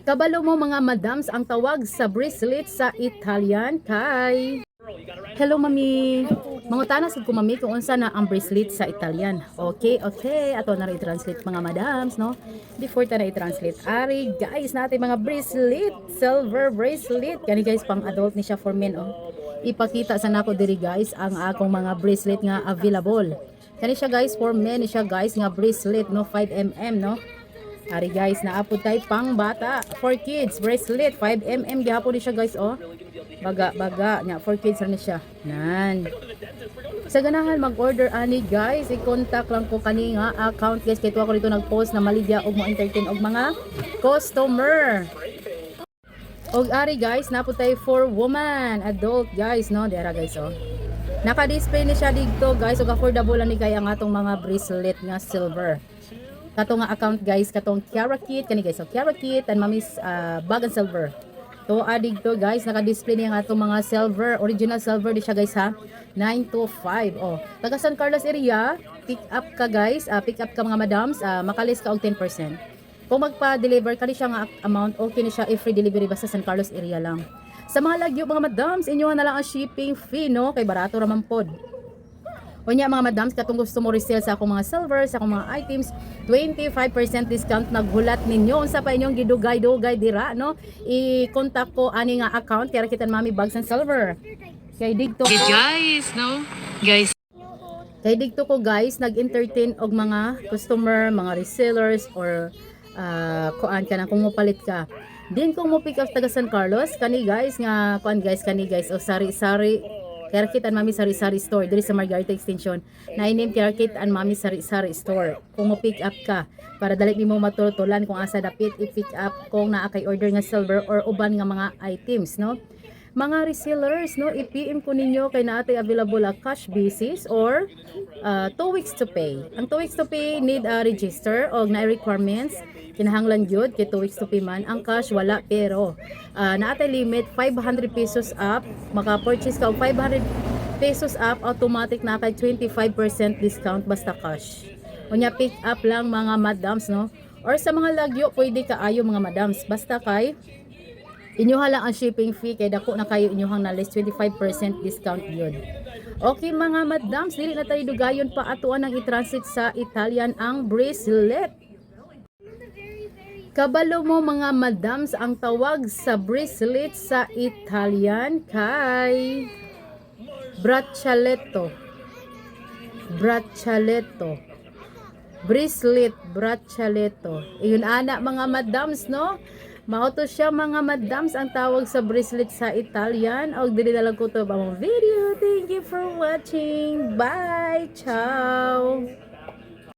Kabalo mo, mga madams, ang tawag sa bracelet sa Italian kay... Hello, mami. Mangutana sad ko, mami, kung unsa na ang bracelet sa Italian. Okay. Ato na i-translate, mga madams, no? Before ta na i-translate. Ari guys, natin mga bracelet, silver bracelet. Kani guys, pang adult ni siya, for men, oh. Ipakita sa nako diri, guys, ang akong mga bracelet nga available. Kani siya guys, for men ni siya guys nga bracelet, no, 5 mm, no. Ari guys, naa pod tay pang bata for kids bracelet, 5 mm gihapon ni siya guys, oh. Baga baga nya, for kids ra ni siya. Nan. Sa ganahan mag-order ani guys, i-contact lang ko kani nga account guys, kay tuwa ko dito nag-post na maligya og mo entertain og mga customer. Og ari guys, naa pod tay for woman, adult guys, no, dira guys, oh. Naka-display ni siya didto guys, ug affordable lang ni kay ang atong mga bracelet nga silver. Kato nga account guys, katong Kiara Kit kani guys, so Kiara Kit and Mami's Bag and Silver to adig to guys. Naka-display niya ang atong mga silver, original silver di siya guys ha, 925, oh. Taga San Carlos area, pick up ka guys, pick up ka, mga madams, makalis ka og 10% kung magpa-deliver ka. Siya nga amount, okay ni siya if free delivery basta San Carlos area lang. Sa mga lagyo, mga madams, inyo na lang ang shipping fee, no, kay barato ra man pod. Unya, mga madams, katong gusto mo resell sa akong mga silver, sa akong mga items, 25% discount naghulat ninyo. Unsa pa inyong gidugay-dugay dira, no? I-contact ko ani nga account, kaya kita Mami Bags and Silver. Kay didto ko, Guys, no? Guys, kay didto ko guys, nag-entertain og mga customer, mga resellers or kuan ka na kung mopalit ka. Din kung mo pick up taga San Carlos, kani guys nga kuan guys, kani guys o sari-sari Kit and Mami Sari Sari Store diri sa Margarita Extension. Na name Kit and Mami Sari Sari Store. Kung mo pick up ka para dali nimo matutulan kung asa dapit i-pick up kung naa kay order nga silver or uban nga mga items, no? Mga resellers, no, i-PM ko ninyo kay naa tay available a cash basis or 2 weeks to pay. Ang 2 weeks to pay need a register og na requirements, kinahanglan gyud kay 2 weeks to pay man. Ang cash wala, pero naa tay limit 500 pesos up. Maka-purchase ka og 500 pesos up, automatic na kay 25% discount basta cash. Unya pick up lang, mga madams, no, or sa mga lagyo pwede kaayo, mga madams, basta kay inyuha lang ang shipping fee kay dako na kayo inyuhang na less 25% discount yun. Okay, mga madams, dili na tayo dugayon pa, atuan ang i-translate sa Italian ang bracelet. Kabalo mo, mga madams, ang tawag sa bracelet sa Italian kay braccialetto. Braccialetto. Bracelet, braccialetto. Iyon ana, mga madams, no? Mao to siya, mga madams, ang tawag sa bracelet sa Italian. Og dili na lang ko to ang video. Thank you for watching. Bye. Ciao.